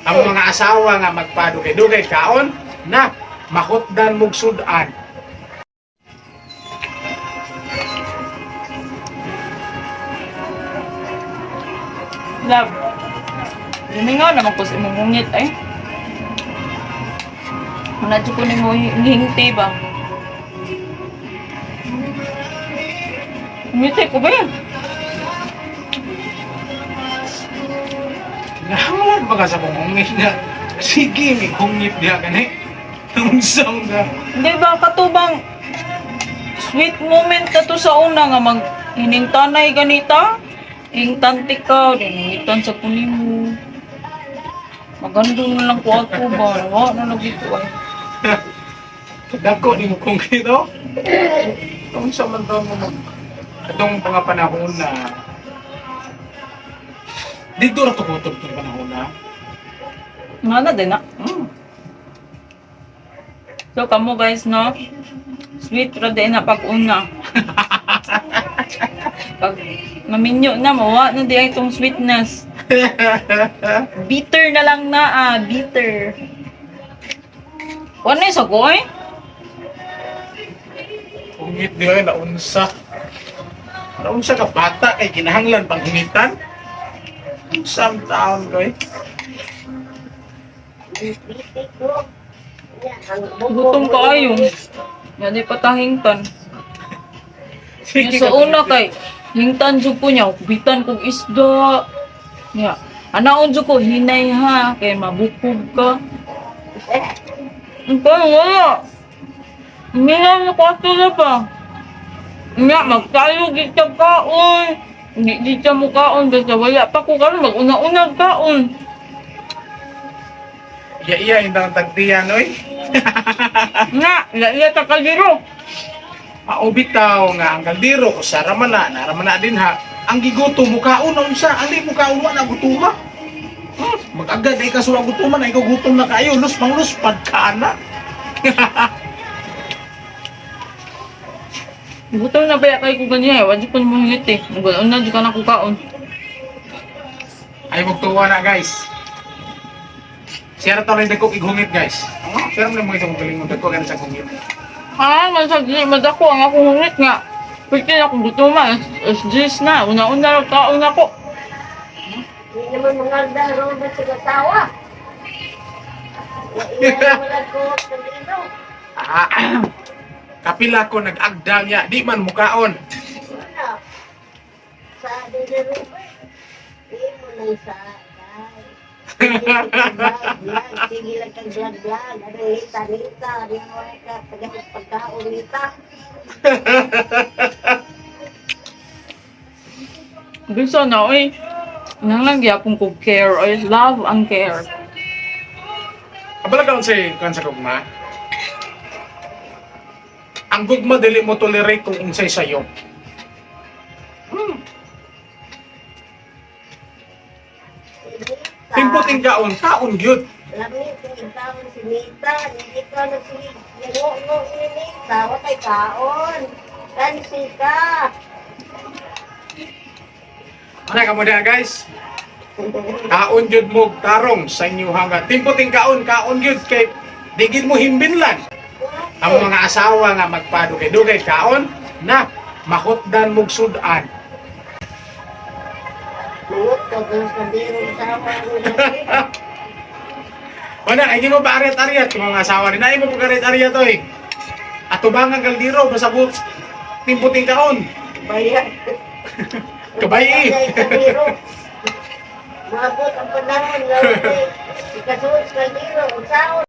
Ang mga asawa nga magpadugay-dugay kaon na mahutdan mug sudan. Love. Lumingaw naman ko sa imong ngungit ay. Wala dyan ko nimo hingti ba? Ngiti ko ba yan? Nahanglan ba ka sa kong hungit na? Sige, may hungit diha kani. Unsa nga? Hindi ba katubang sweet moment na to sa una nga mag hiningtanay ganita? Hingtanti ka, dinungitan sa kunimo. Magando na lang ko ako ba? Wa na lagi ko ay. Dako ni mo kung kito. Unsa man daw mo mag atong mga panahon na dito ra to kutob tong panahon na. Nga na din na. So kamo guys no, sweet ra din na pag una. Pag maminyo na, mawa na di ay itong sweetness. Bitter na lang na ah, bitter. Ano yung sagoy? Hungit di ay naunsa. Naunsa ka bata kay kinahanglan pang hungitan. Unsa ang taon koy? Gutom kaayo. Yan di patahingtan. Yung sa una kay, hingtan jud ko niya, bitan kog isda. Nya, anaon jud ko hinay ha, kay mabukog ka. Ang parang wala. Mingaw na ko ato na pa. Nya, magtayo gid ka kaon. Hindi di siya mo kaon, basta wala pa ko karon mag-una-una kaon. Iya iya indang tagtiyan oy. Nga, iya ta kaliro. Maubitaw nga ang kaldero usara man na, nara man na din ha. Ang gigutom mo kaon na unsa, ang di mo kaon wa na gutuma. Mag-agad ay kasuwa gutuma na ikaw gutom na kayo, lus pang lus ka na. Gutom na ba kay ko ganyan eh, wala ko mo hingit eh. Mag-una jud ka na ko kaon. Ay magtuwa na guys. Siya ra tawag dagko ighungit guys. Siya ra mo itong galing mo dagko ganun sa hungit. Ah, masagli, madako ang akong hungit nga. Pwede na akong gutuma, SGs na, una-una lang kaon ako. Hindi naman mga daro ba sa kasawa? Wala ko sa dito. Ah, kapila ko nag-agda niya, di man mukaon. Wala. Sa dito Robert. Hindi mo na isa. Vlog, sige lang kang vlog vlog. Ano nita nita, ano wala ka taga pagkaon nita. Bisa na, oy. Nang lang gyapon ko care, oy. Love ang care. Kabala ka unsay kan sa gugma. Ang gugma dili mo tolerate kung unsay sayo. Si Nita. Timputing kaon, kaon gyud. Lami kung ikaw si Nita, hindi ka na si ngo ni Nita, watay kaon. Kansi ka. Ano ka mo diha, guys? Kaon gyud mo tarong sa inyo hanga. Timputing kaon, kaon gyud kay digid mo himbinlan. Ang mga asawa nga magpadugay-dugay kaon na mahutdan mug sudan. Mangot ka kung sa biro sa Wala, ay mo ba ariat-ariat yung mga asawa ni Naay mo pag ariat-ariat oy. Atubang ang kaldero basta bu timputing kaon. Bayan. Kabay. Maabot ang panahon nga ikasuot sa kaldero, unsaon